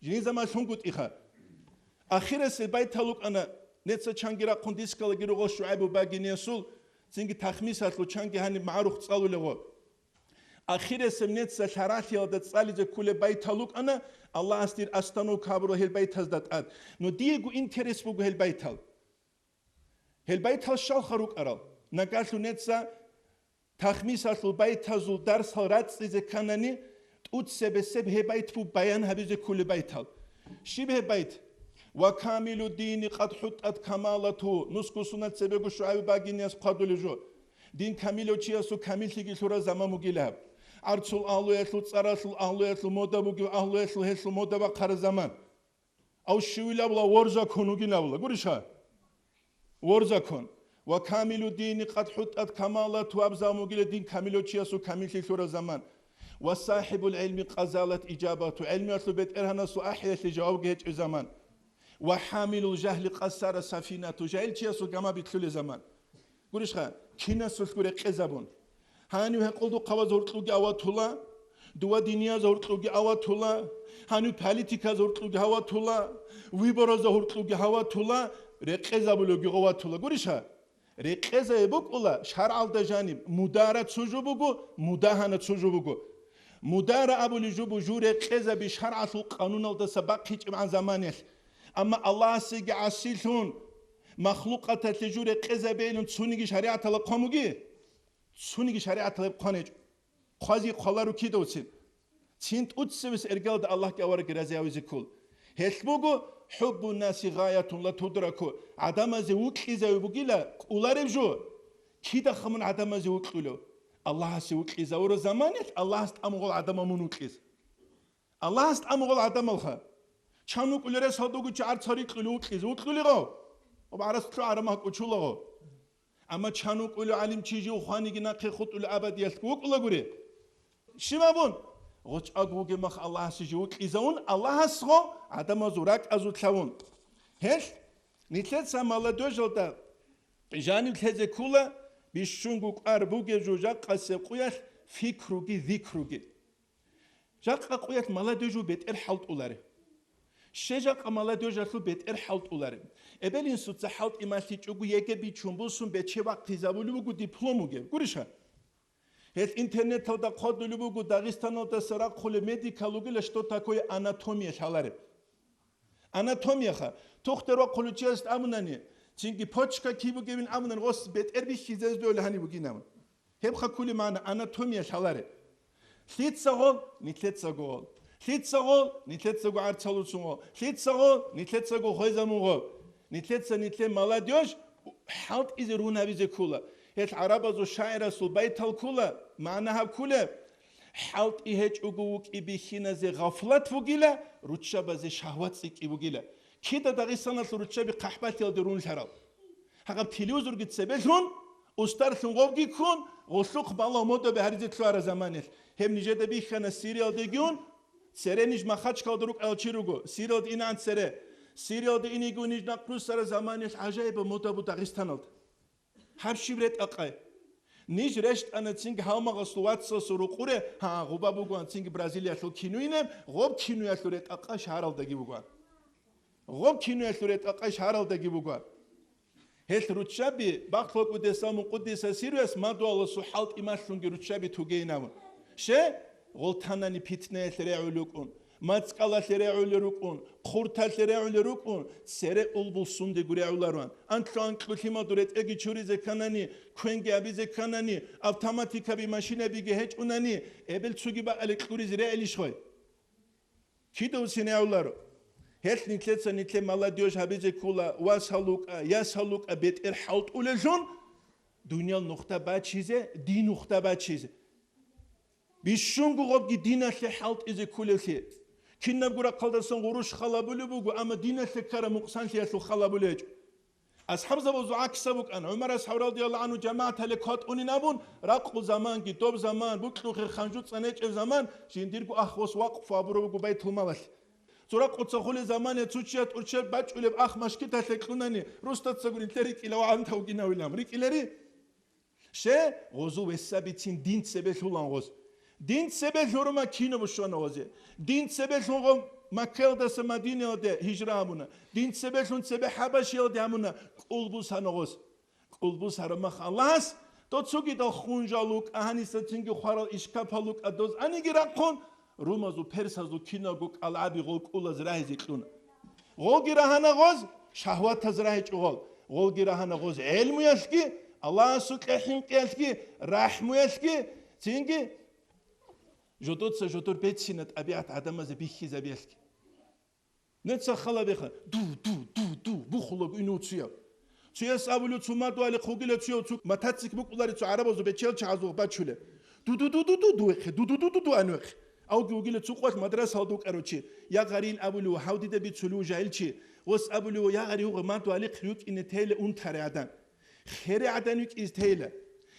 Жиндир заман лъунгутӀиха. Ахирасел байтал рукӀана, неца чанги рахъун дискалаги ругъал ШугӀайбу багиниясул, цинги тахмисалъул чанги гьаниб магӀарухъ цӀалулего. Ахирасеб неца лъаралъиялда цӀализе ккулеб байтал рукӀана, Аллагьас дир остановка гьабурал гьел байтазда тӀад. Но диего интерес буго гьел байтал. Гьел байтал щалха рукӀарал? Нагагьлъун неца тахмисалъул байтазул дарсал рацӀцӀизе кканани, тӀуцебесеб гьеб байт буго баян гьабизе кколеб байтал. Щиб гьеб байт? «Ва камилу дини къад хӀутӀат камалату», нусго сунат цебего ШугӀайб багинияс хъвадулев жо. Дин камилав чиясул камиллъиги лъураб заман бугила гьаб. ГӀарцул агьлуялъул, цӀаралъул агьлуялъул, мода бугев агьлуялъул гьелъул мода бахъараб заман. Ав щивилабла ворзакун вугин абула. Гуриша? Ворзакун. «Ва камилу дини къад хӀутӀат камалату», аб заман бугила дин камилав чиясул камиллъи лъураб заман. «Ва сахибул гӀилми къазалат ижабату», гӀилмуялъул бетӀергьанасул ахӀиялъе жавабги гьечӀеб заман. «Ва хӀамилул жагьли къассара сафинату», жагьил чиясул гама битлъулеб заман. Гурищха, кинасулъго рекъезабун. Гьанив гьекъолдухъабаз гьоркьуги аватула, дува динияз гьоркьуги аватула, гьанив политиказ гьоркьуги гьаватула, выборазда гьоркьуги гьаватула, рекъезабулевги гъоватула. Гурищха? Рекъезабе букӀула шаргӀалда жаниб, мудара цо жо буго, мудагьана цо жо буго. Мудара абулеб жо буго жу рекъезаби шаргӀалъул къануналдаса бахъичӀебгӀан заманалъ. Амма Аллагьасеги гӀасилъун, махлукъаталъе жу рекъезабейилан цониги шаригӀаталда хъван буги? Цониги шаригӀаталда хъван гьечӀо. Хъвази хъваларо кидавцин. Цин тӀуцевес эргалда Аллагьги аварагги рази гьавизе ккол. Гьелъ буго хӀуббу наси гъаятун ла тудраку, гӀадамазе вукьизави бугила кӀулареб жо. Кидахъа мун гӀадамазе вукьулев? Аллагьасе вукьизавураб заманалъ Аллагьас тӀамугъал гӀадамал мун вукьиз. Аллагьас тӀамугъал гӀадамалха. Чан вукӀулел рес гьалдугу чи гӀарцал рикьулев вукьизе вукьулигъав? Ва гӀарац лъугӀараб махкӀучулагъо. Амма чан вукӀулев гӀалим чи жив хваниги нахъе хутӀулев абадиялъго вукӀулагури? Щиб абун? ГъочӀаг вугеб мах Аллагьасе жив вукьизавун, Аллагьасго гӀадамазул ракӀазул лъавун. Гьелъ, нилъеца молодёжалда жанив лъезе ккула, бищунго кӀвар бугеб жужахъасеб къуялъ фикруги зикруги. Жакъа къуялъ молодёжул бетӀер хӀалтӀуларе. Ще жакъа молодёжалъул бетӀер хӀалтӀуларе. Эбел-инсуца хӀалтӀи малъичӀого еге бичун бусун бече вахъизабулеб буго диплом вугев. Гуриша? Гьелъ интернеталда хъвадулеб буго Дагъистаналдаса рахъулеб медикал вугила, что такое анатомия лъалареб. Анатомияха, тухтер вахъулев чиясда абунани, цинги почка киб бугебин абунани, гъос бетӀер бихьизездойла гьаниб бугин абун. Гьеб хъакули магӀна анатомия лъаларе. Лъица гъол, нилъецаго гъол. Лъица гъол, нилъецаго гӀарцалуцун гъол. Лъица гъол, нилъецаго хвезамун гъол. Нилъеца нилъе молодёжь хӀалтӀизе рун гьабизе ккула. Гьел гӀарабазул шагӀирасул байтал ккула, магӀна гьаб ккулеб: «ХӀалтӀи гьечӀого вукӀи бихьиназе гъафлат бугила, руччабазе шагьват цӀикӀкӀи бугила». Кида Дагъистаналъул руччаби хъахӀбалъиялде рун лъарал? Гьагъаб телевизорги цебелъун, устарлъун гъовги ккун, гъуллъухъ балагь модабе гьаризе лъугьараб заманалъ. Гьеб нижеда бихьана Сириялдегиун, цере ниж Махачкалда рукӀарал чи руго, Сириялда инаан цере. Сириялда инегиун ниж нахъруссараб заманалъ гӀажаибаб мода бу Дагъистаналда. Гьаб щиб ретӀа-къай? Ниж рещтӀана цинги гьалмагъасул вацасул рукъуре, гьа, гъуба бугоан цинги Бразилиялъул кинуйнеб, гъоб кинуялъул ретӀа-къай шагьаралдаги бугоан. Гъоб кинуялъул ретӀа-къай шагьаралдаги бугоан. Гьелъ руччаби, бахъ бакӀудесал мукъудиса сируяс мадугьаласул хӀалтӀи малъунги руччаби тугейин абун. Ще? Гъолтанани питнаялъе регӀулел рукӀун, мацӀкӀалалъе регӀулел рукӀун, хъурталъе регӀулел рукӀун, цере улбул сундего регӀулароан. Анлъу-анкьлу лъимаду ретӀелги чуризе кканани, квенги абизе кканани, автоматикаби машинабиги гьечӀунани, эбел цуги бакӀалде кьуризе регӀилищ хой? Кидавсин гӀевларо. Гьелъ нилъеца нилъе молодёжь гьабизе ккола, вас гьалукӀа, яс гьалукӀа бетӀер хӀалтӀулеллъун, дуниял нухда бачизе, дин нухда бачизе. Бищунго гъобги диналъе хӀалтӀизе кколевлъи. Кинабго рахъалдасан гъурущ халабулеб буго, амма диналъе ккараб мукъсанлъиялъул халабулеб гьечӀо. АсхӀабзабазул гӀаксаб букӀана. ГӀумар асхӀаб радияллагьу гӀанху жамагӀаталде кватӀунин абун, ракъу заманги, доб заман, букьухъе ханжу цӀанечӀеб заман, жиндирго ахвас вакъфу гьабураб буго байтулмалалъ. Цо ракъуца хуле заманаялъ цо чияс тӀурччаб бачӀулеб ах машгиталъе кьунани, рустацаго нилъер рикӀкӀила ва гӀантав гинавилан. РикӀкӀилари? Ще, гъозул весабицин дин цебе лъулан гъоз. Дин цебе лъурума кино бушвана гъозе. Дин цебе лъун гъо Маккаялдаса Мадинаялде гьижра гьабуна. Дин цебе лъун цебе ХӀабашиялде гьабуна, кӀулбус гьана гъоз. КӀулбус гьараб мах Аллагьас, дов цогидал хунжал рукӀа, гьаниса цинги хварал ишкапал рукӀа, доз аниги рахъун, румазул, персазул киналго кӀалгӀаби гъол кӀулаз рагьизе кьуна. Гъолги рагьана гъоз шагьватаз рагьичӀо гъол. Гъолги рагьана гъоз гӀелмуялъги, Аллагьасукьа хӀинкъиялъги, рахӀмуялъги, цинги жодоца жодор бецина тӀабигӀат гӀадамазе бихьизабиялъги. Нецах халабеха, ду, ду, ду, ду, бухулаго инув цуяв. Цуяс абулев цо мадугьалихъ вугила цуяв, цо мотоцикл букӀулари цо гӀарабазул бечел чагӀазул бачулеб. Ду-ду-ду-ду-ду, ду вехъе, ду-ду-ду-ду-ду, ан вехъе. Авги вугила цо къвалъ мадрасалда вукӀарав чи, я гъарил абулев, гьав дида бицулев жагьил чи, гъос абулев, я гъари, гьугъа мадугьалихъ рукӀине тейла унтарай гӀадан. Хере гӀадан рукӀизе тейла.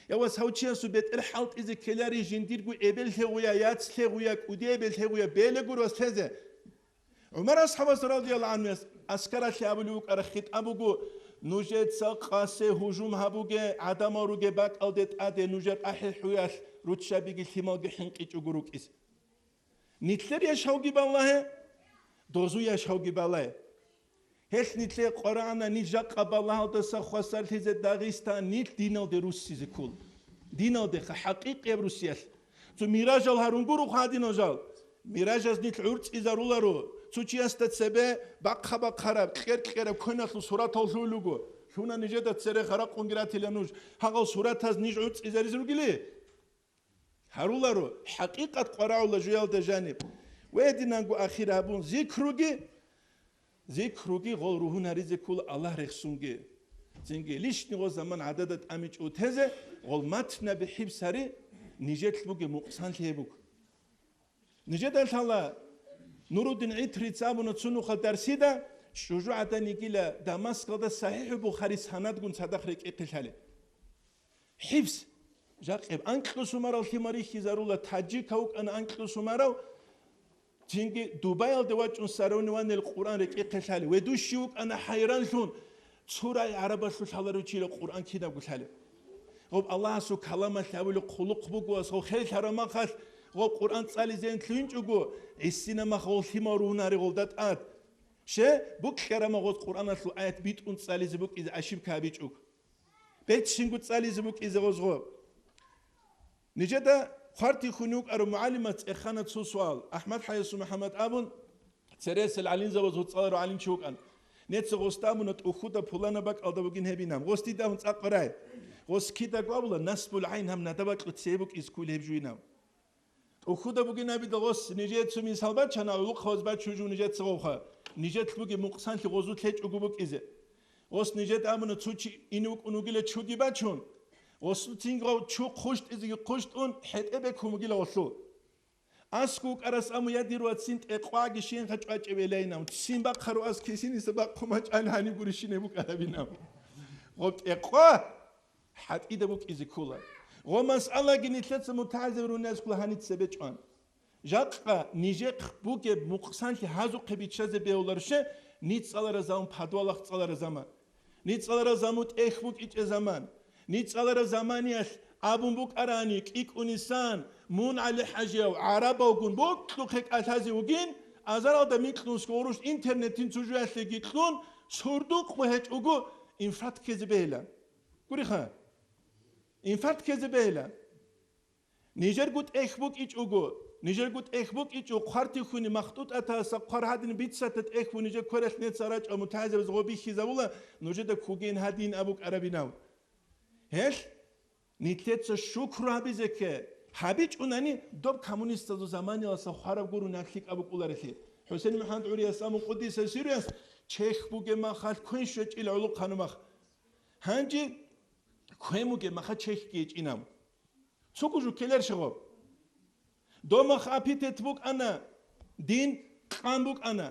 Я вас гьав чиясул бетӀер хӀалтӀизе ккелари жиндирго эбел лъегъуя, яц лъегъуя, кӀудияб эбел лъегъуя, белегур вас лъезе. ГӀумар асхӀабас радияллагьу гӀанхуяс аскаралъе абулев вукӀараб хитӀаб буго: «Нужеца къасе гьужум гьабуге, гӀадамал ругеб бакӀалде тӀаде нужер ахӀи-хӀуялъ руччабиги лъималги хӀинкъичӀого рукӀизе». Нилъер яшавги балагье, дозу яшавги балагье. Гьелъ нилъе къварагӀана, нилъ жакъа балагьалдаса хвасарлъизе Дагъистан, нилъ диналде руссизе ккола. Диналдеха, хӀакъикъияб руссиялъ. Цо миражал гьарун гуро хадинал жал. Миражаз нилъ гӀурцӀизаруларо. Цо чиясда цебе бахъа-бахъараб, кьер-кьераб квеналъул суратал лъугьулего. Лъуна нижеда цере харакъунги ратила нуж. Гьагъал суратаз ниж гӀурцӀизаризе ругели? Гьаруларо, хӀакъикъат къварагӀула жуялда жаниб. Ва гьединанго ахир гьабун, зикруги, зикруги гъол ругьун гьаризе ккола Аллагь рехсунги. Цинги лишни гъо заман гӀадада тӀамичӀо тезе, гъол матнаби хӀибсари, нижетлъ бугеб мукъсанлъи гьеб буго. Нижеда лъала Нуруддин ГӀитрица абуна цо нухалъ дарсида, чӀужугӀадан йигила Дамаскалда СахӀихӀул Бухари санадгун цадахъ рекӀехъе лъалеб. ХӀифз. Жакъеб анкьусумарав лъимал рихьизарула, таджикав вукӀана анкьусумарав, цинги Дубаялде вачӀун саравни ванил Къуръан рекӀехъе лъалев. Ведущий вукӀана хӀайранлъун, цо рагӀи гӀарабалъулъ лъаларев чира Къуръан кинабго лъалев. Гъоб Аллагьасул каламалъ абулеб хъулухъ буго, гъов херлъараб махалъ гъов Къуръан цӀализейин лъугьинчӀого, гӀисина мах гъов лъимал ругьунари гъолда тӀад. Ще, букьараб мах гъоз Къуръаналъул аят битӀун цӀализе букӀизе ошибка гьабичӀого. Берцинго цӀализе букӀизе гъозго. Нижеда хъвартихьун вукӀарав мугӀалимас цӀехана цо суал. АхӀмад ХӀаясул МухӀаммад абун, цересел гӀалимзабаз гьуцӀаларав гӀалимчи вукӀан. Неца гъосда абуна, тӀухьуда пулана бакӀалда бугин гьебинаб. Гъос дида абун цӀакъ рай. Гъос кидаго абула, насбул гӀайн гьаб надаб бакьу цебе букӀиз кколеб гьеб жугьинаб. ТӀухьуда бугин абидал гъос нижее цо мисал бачана, гӀулухъ гьоз бачун жо нижеца гъовха. Нижетлъ бугеб мукъсанлъи гъозулъ гьечӀого букӀизе. Гъос нижеда абуна, цо чи ине вукӀун вугила чуги бачун. Гъосул цинги гъов чу хъущтӀизеги хъущтӀун, хӀетӀе бекун вугила гъолъул. АскӀов вукӀарас абун, я дир вацин, тӀекъваги щенха чӀвачӀеб элайинав. Ццин бахъару аз кисиниса бахъу мачӀан гьаниб гурищинаб букӀарабинав. Гъоб тӀекъва! ХӀатӀида букӀизе ккола. Гъо масъалаги нилъеца мутагӀазирунезкула гьаница бечӀван. Жакъа нижехъ бугеб мукъсанлъи гьазухъе биччазе бегьуларше, ницӀалара замун, подвалахъ цӀалара заман. НицӀалара замун тӀехь букӀичӀе заман. НицӀалара заманиялъ абун букӀарани, кӀикӀунисан, мун ГӀали-ХӀажияв гӀарабавгун бокьухъе кӀалъазе вугин, азаралда микьнусго гъурущ интернетин цужуялъеги кьун, сурдукъ гьечӀого инфаркт ккезе бегьила. Гуриха, инфаркт ккезе бегьила. Нижерго тӀехь букӀичӀого, Нижерго тӀехь букӀичӀо, хъвартихьуни махтӀутӀатаса хъвар гьадин бицата тӀехь бу нижер квералъ неца рачӀа мутагӀилзабаз гъо бихьизабула, нужеда кугейин гьадин абу кӀарабинав. Гьелъ нилъеца шукру гьабизехъе, гьабичӀунани доб коммунистазул заманиялъа хвараб гурони гьаб лъикӀаб букӀуларелъи. ХӀусен МухӀаммад ГӀурияс амун къудиса сируяс чехь бугеб махалъ квен щвечӀил гӀолохъанумах. Гьанже квен бугеб маха чехьги гьечӀинаб. Цого жуккеларищ гъоб? Домах апитет букӀана, дин къан букӀана.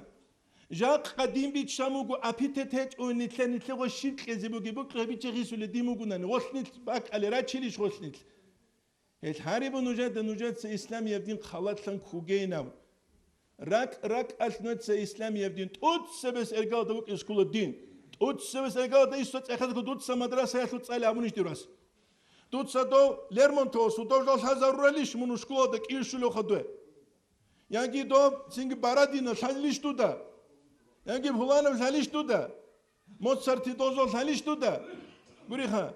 Жакъа дин биччан буго, апитет гьечӀо нилъер, нилъего щиб кьезе бугеб букӀа бичча гьисулеб дин бугунани, гъолъ нилъ бакӀале рачилищ гъолъ нилъ? Гьел гьарибу нужеда, нужеца исламияб дин халатлъан ккугейинаб. РакӀ-ракӀалъ нуца исламияб дин тӀуцебес эргалда букӀин скула дин. ТӀуцебес эргалда иссо цӀехазго дуца мадрасаялъул цӀали абунищ дирас. Дуца дов Лермонтовасул дов жал лъазаруралищ мун школада кӀиу щулевха дуе? Яги дов цинги Барадина лъалищ дуда? Яги Пуланов лъалищ дуда? Моцарти дозол лъалищ дуда? Гуриха.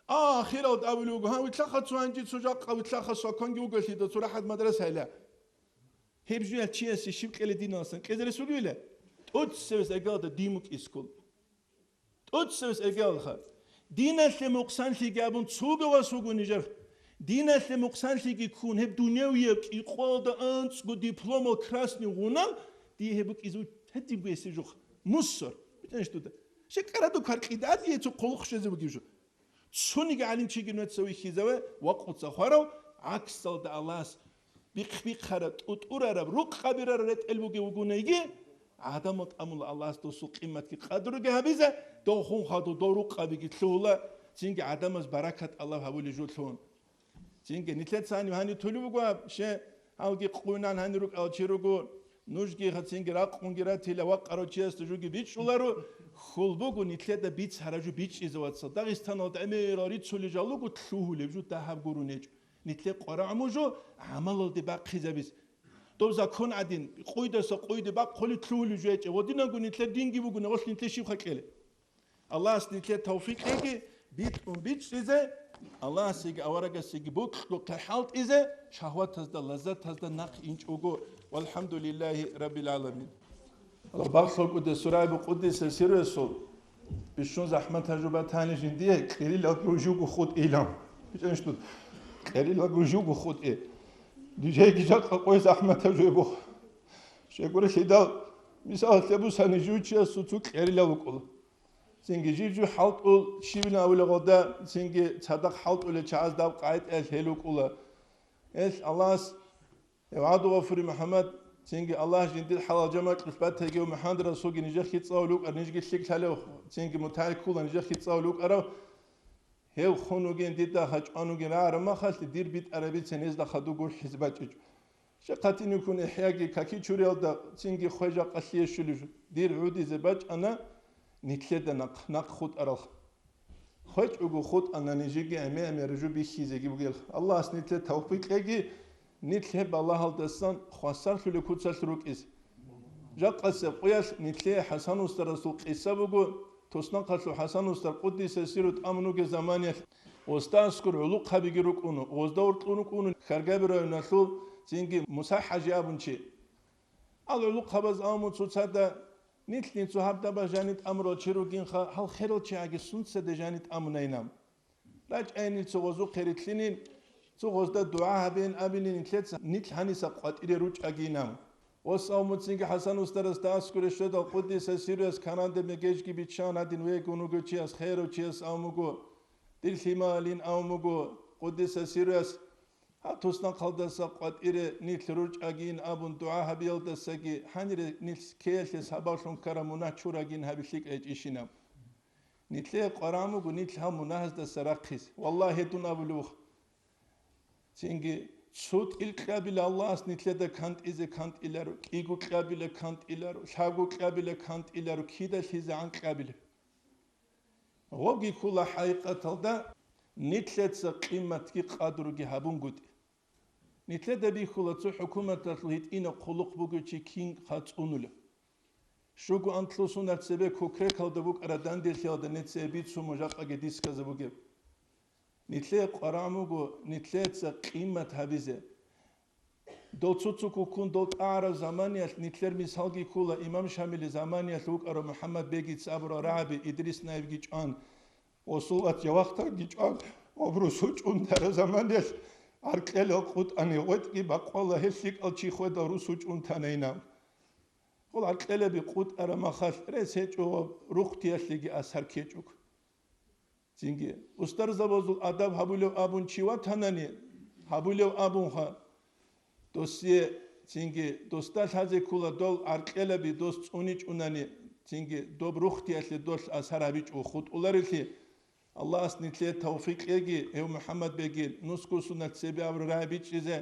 А, ахиралда абулев вуго, гьан, витлъаха цо гьанжи цо жакъа, витлъаха соконги вуголъида цо рахӀат мадрасайила. Гьеб жуял чиясе щиб кьела диналасан? Кьезе рес вугевила? ТӀуцевес эргалда дин букӀискул. ТӀуцевес эргалха. Диналъе мукъсанлъиги абун цугавас вуго нижер. Диналъе мукъсанлъиги ккун, гьеб дуневияб кӀикъоялда анцӀго дипломал красный гъунал, дие гьеб букӀизе гьедибго гьесие жух. Мусор. БитӀанищ дуда. Щекъараду кваркьида дие цо хъулухъ щвезе бугеб жо. Цониги гӀалимчиги нуца вихьизаве, вакъуца хварав, гӀаксалда Аллагьас бихъ-бихъараб, тӀутӀурараб, рукъ къабирараб ретӀел бугев вугунайги, гӀадамал тӀамула Аллагьас досул къиматги къадруги гьабизе, дов хун хадув, дов рукъ къабиги лъугьула, цинги гӀадамаз баракат Аллагь гьабулей жо лъугьун. Цинги нилъеца гьаниб гьаниб тулеб буго гьаб, ще, гьалги къуйнан гьанир рукӀал чи руго, нужги цинги ракъунги ратила, вакъарав чиясда жуги бичӀчӀуларо, хьул буго нилъеда бицараб жо бичӀчӀизе, вацал. Дагъистаналда гӀемерал рицулел жал руго лъугьулеб жо дагьаб гуро нечӀо. Нилъер къварагӀму жо гӀамалалде бахъизабиз. Дов закон гӀадин, къойдаса къойде бахъулеб лъугьулеб жо гьечӀеб. Гъодинанго нилъер динги буго, гъолъ нилъер щибха кьела? Аллагьас нилъер тавфикъ кьеги, битӀун бичӀчӀизе, Аллагьасеги аварагасеги бокьухъе хӀалтӀизе, шагьватазда, лаззатазда нахъ инчӀого. ВалхӀамдулиллагьи раббил гӀаламин. Аллагь багълъукӀуде сурайбу къуддиса сирресул, бищун захӀмат гьажубатани жиндие кьерилал ружуго хутӀилан. БичӀанищ дуд? Кьерилал ружуго хутӀи. Дижеги жакъа къой захӀмат гьажуебухъ. Щекъурелъидал, мисал, лъебусани жучиясул цу кьерилал вукӀула. Цинги жив-жив хӀалтӀул, щибилан абулеб гъода, цинги цадахъ хӀалтӀулел чагӀаз даб къайтӀаялъ гьел рукӀула. Гьелъ Аллагьас, гьев ГӀабдулгъафури МухӀаммад, цинги Аллагь жиндир хӀалал жамагӀат кьулъ батаги ва МухӀаммад Расулги нижехъе цӀалулев вукӀар, нижги лъикӀлъалев, цинги мутагӀи ккула нижехъе цӀалулев вукӀарав, гьев хун вугин, дида гьачӀван вугин рагӀараб махалъ, дир битӀарабицин гьезда хадув гурхӀизе бачӀичӀо. Щекъатиниккун ИхӀяги какичуриялда цинги хвежа къалъие щулев жо. Дир гӀудизе бачӀана нилъеда нахъ, нахъ хутӀаралха. ХвечӀого хутӀана нижеги гӀемер-гӀемер жо бихьизеги бугелха. Аллагьас нилъе тавфикъ кьеги, нилъ гьеб балагьалдасан хвасарлъулеб куцалъ рукӀизе. Жакъасеб къуялъ нилъее ХӀасан устарасул къиса буго, туснахъалъув ХӀасан устар къуддиса сирру тӀамун вугеб заманиялъ, гъозда аскӀор гӀулухъабиги рукӀуна, гъозда уркьун рукӀуна Хьаргаби районалъул цинги Муса-хӀажи абун чи. Ал гӀулухъабаз абун цоцазда, нилъ нилъ цо гьаб дабагь жаниб тӀамурал чи ругинха, гьал херал чагӀаги сунцаде жаниб тӀамунайинаб. РачӀайин нилъ цо гъозухъе рилълъинин, цо гъозда дугӀа гьабейин абинин нилъеца, нилъ гьаниса къватӀире ручӀагийинаб. Ос абун цинги ХӀасан устарасда аскӀоре щведал къуддиса сирруяс Канада мегежги биччан гьадин вегун вуго чияс, херав чияс абун буго, дир лъималин абун буго, къуддиса сирруяс, гьаб туснахъалдаса къватӀире нилъ ручӀагийин абун дугӀа гьабиялдасаги гьанире нилъ ккеялъе сабаблъун ккараб мунагь чурагин гьаби лъикӀ гьечӀищинаб. Нилъее къваран буго нилъ гьаб мунагьаздаса рахъизе. Валлагь, гьедун абулев вух. Цинги цо тӀил кьабила Аллагьас нилъеда кантӀизе кантӀиларо, кӀиго кьабила кантӀиларо, лъабго кьабила кантӀиларо, кидалъизегӀан кьабила. Гъоги ккола хӀакъикъаталда нилъеца къиматги къадруги гьабунгутӀи. Нилъеда бихьула цо хӀукуматалъул гьитӀинаб хъулухъ бугев чи кин хъацӀунулев. Щуго анлъусунар цебе кукрекалда букӀараб данделъиялда нецее бицун мужакъаги дисказабугеб. Нилъее къваран буго нилъеца къимат гьабизе. Дол цо-цо ккун дол тӀагӀараб заманиялъ нилъер мисалги ккола, имам Шамилил заманиялъ вукӀарав МухӀаммад бегица абурал рагӀаби Идрис наибги чӀван, Осулат явахътарги чӀван, гъоб русу чӀунтараб заманиялъ гӀаркьелал къутӀани гъветӀги бакъвала гьел лъикӀал чи хведал русу чӀунтанайна. Гъол гӀаркьелаби къутӀараб махалъ рес гьечӀо ва рухтиялъеги асар ккечӀого. Цинги, устарзабазул адаб гьабулев абун чи ватанани, гьабулев абунха, досие, цинги, досда лъазе ккола дол гӀаркьелаби дос цӀуничӀунани, цинги, доб рухтиялъе долъ асар гьабичӀо хутӀуларелъи, Аллагьас нилъее тавфикъ кьеги, гьев МухӀаммад бегин нусго сунат цебе абураб рагӀи бичӀчӀизе,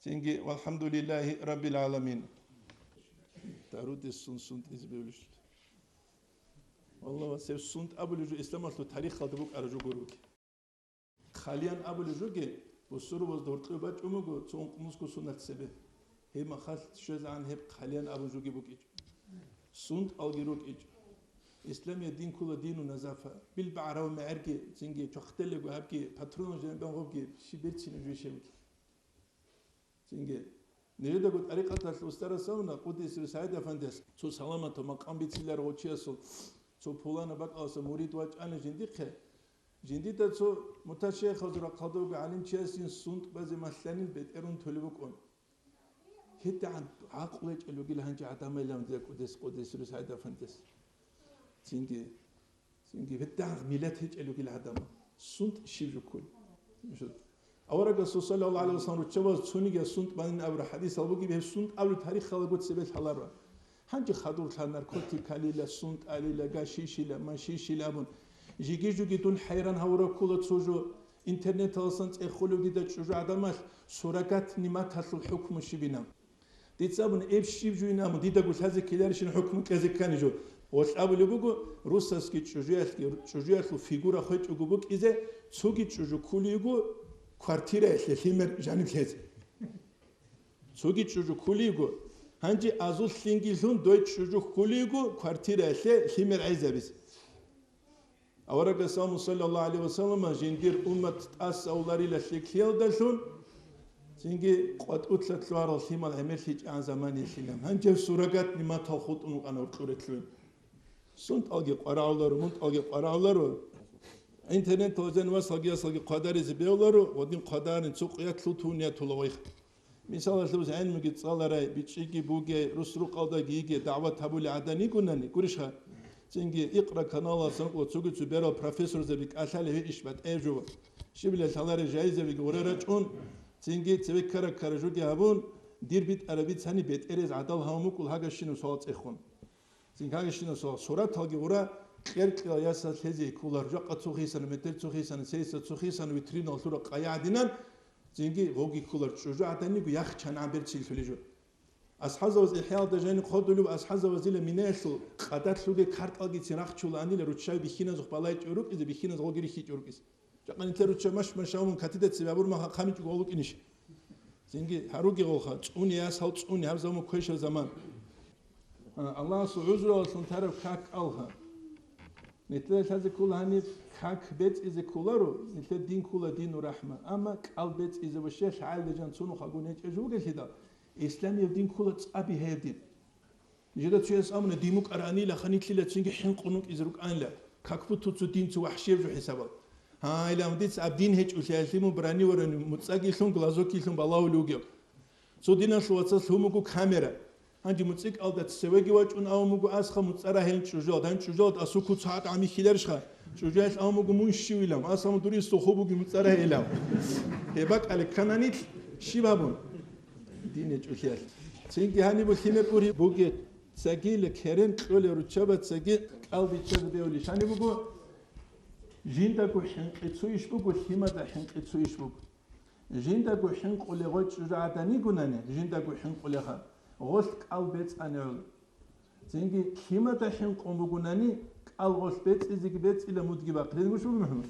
цинги, валхӀамдулиллагьи раббил гӀаламин. Дарудесун сунтӀизе бевлищ. Валлагь, ва сев сунт абулеб жо исламалъул тарихалда букӀараб жо гуруги. Хъалиян абулеб жоги, бусурбазда гьоркьоб бачӀун буго цо ункънусго сунат цебе. Гьеб махалъ щвезегӀан гьеб хъалиян абун жоги букӀичӀо. Сунталги рукӀичӀо. Исламият дин ккола дину назафа. БилбагӀарав мегӀерги, цинги чвахтелего гьабги, патронал жинаб гъобги, щиб берцинаб жо щибги. Цинги, нижедаго тӀарикъаталъ устарас абуна, Къуддиса сирругьу, СагӀид-афандияс, цо саламатаб макъам бициларав чиясул, цо пуланаб бакӀаласа мурид вачӀана жиндихъе. Жиндида цо муташайихазул рахъалда вуго гӀалимчиясин сунтӀ базе малъанил бетӀерун толеб букӀун. ГьедигӀан гӀакълу гьечӀел ругел гьанже гӀадамал, илан дие Къуддиса сирругьу СагӀид-афандияс. Цинги, цинги гьедигӀан миллат гьечӀел ругел гӀадамал. СунтӀ щиб жо кколеб? Аварагасул саллаллагьу гӀалайгьи вассалам руччабаз цониги сунтӀ банин абураб хӀадисал бугеб, гьеб сунтӀ абулеб тарихалго цебе лъаларо. Гьанже хадурлъа, наркотикалила, сунтӀалила, гашишила, машишила абун. Жиги-жуги дун хӀайран гьавураб ккола цо жо, интернеталасан цӀехолев дида чӀужугӀадамалъ суррогатный-маталъул хӀукму щибина. Дица абуна, эб щиб жуйин абун, дидаго лъазе ккеларищин хӀукму кьезе ккани жо. Гъолъ абулеб буго, русасги чӀужуялъги, чӀужуялъул фигура хвечӀого букӀизе, цоги чӀужу ккулиего квартираялъе лъимер жаниб лъезе. Цоги чӀужу ккулиего, гьанже азул лъинги лъун дой чӀужу ккулиего квартираялъе лъимер гӀезабизе. Аварагас абун, саллаллагьу гӀалайгьи вассалам, жиндир уммат тӀаса авларила лъикӀлъиялдалъун, цинги къватӀулъа лъугьарал лъимал гӀемерлъичӀан заманиялъилан. Гьанже суррогатный-матал хутӀун вукӀана гьоркьор лъугьин. СунтӀалги къварагӀуларо, мунтӀалги къварагӀуларо. Интернеталда зен васалги ясалги хъвадаризе бегьуларо, ва дин хъвадарин цо къуятлъул тун ятула вайх. Мисалалъе, гӀелмуги цӀаларай, бичӀчӀиги бугей, рус-рукъалдаги йигей, дагӀват гьабулей гӀадан йигонани, гурищха? Цинги Икъра каналалъ цоги цо берал профессорзаби кӀалъалев гьей иш батӀаяб жо. Щибила лъаларей жайзабиги гъура рачӀун, цинги цеве ккара-ккара жоги гьабун, дир битӀараб бицани бетӀерез гӀадал гьавун букӀул гьагашинаб суал цӀехун. Цинги гьагашинаб суал. Сураталги гъура кьер-кьерал ясалъ лъезе кколар, жакъа цо хисана, метер цо хисана, цейса цо хисана, витриналъура къая гӀадинан, цинги гъоги кколар чӀужугӀаданиго яхчан гӀан берцинлъулей жо. АсхӀазаваз ИхӀяалда жани хъодулев, АсхӀазавазила минаялъул къадар лъугей картӀалгицин рахчулаанила руччаби бихьиназухъ балайчӀо рукӀизе, бихьиназ гъоги рихьичӀо рукӀизе. Жакъа нилъер ручча маш-машавун катида цебе абур маха хъамичӀого гъолукӀинищ? Цинги гьаруги гъолха, цӀуни яс гьав цӀуни, гьаб заман квешаб заман. А, Аллагьасул гӀузруялъун тараб как алха. Нилъеда лъазе ккола гьаниб как бецӀизе кколаро, нилъер дин ккола дину рахӀма. Амма кӀал бецӀизе ва щай лъагӀалда жан цунухъ агун гьечӀеб жо бугелъидал, исламияб дин ккола цӀа бигьаяб дин. Нижеда цояс абуна, дин букӀаранила, ханилъила цинги хӀинкъун вукӀизе рукӀанила, как будто цо дин цо вахӀшияб жо хӀисабал. Гьайилан дица аб дин гьечӀолъиялъе мун бронировани муцӀаги лъун, глазокги лъун балагьулев вугев. Цо диналъул вацас лъун буго камера. Гьанже муцӀикӀалда цевеги вачӀун авун буго асха муцӀа рагьилин чӀужуялда. Гьанже чӀужуялда асухъу цо гьатӀ гӀамихьиларищха? ЧӀужуялъ авун буго мун щивилан. Асха мун дурис сухъу буги муцӀа рагьилав. Гьеб бакӀале ккананилъ щиб гьабун? Дин гьечӀолъиялъ. Цинги гьаниб лъимер ургьиб бугеб, цагила керен кьолев руччабацаги кӀал биччазе бевли шани буго, жиндаго хӀинкъи цо иш буго, лъимада хӀинкъи цо иш буго. Жиндаго хӀинкъуле гъой чӀужугӀадан йигунани, жиндаго хӀинкъулеха, гъолъ кӀал бецӀани гӀоло. Цинги лъимада хӀинкъун бугунани, кӀал гъолъ бецӀизеги бецӀила мудги бахъ. Гьедин гуш буго, МухӀаммад?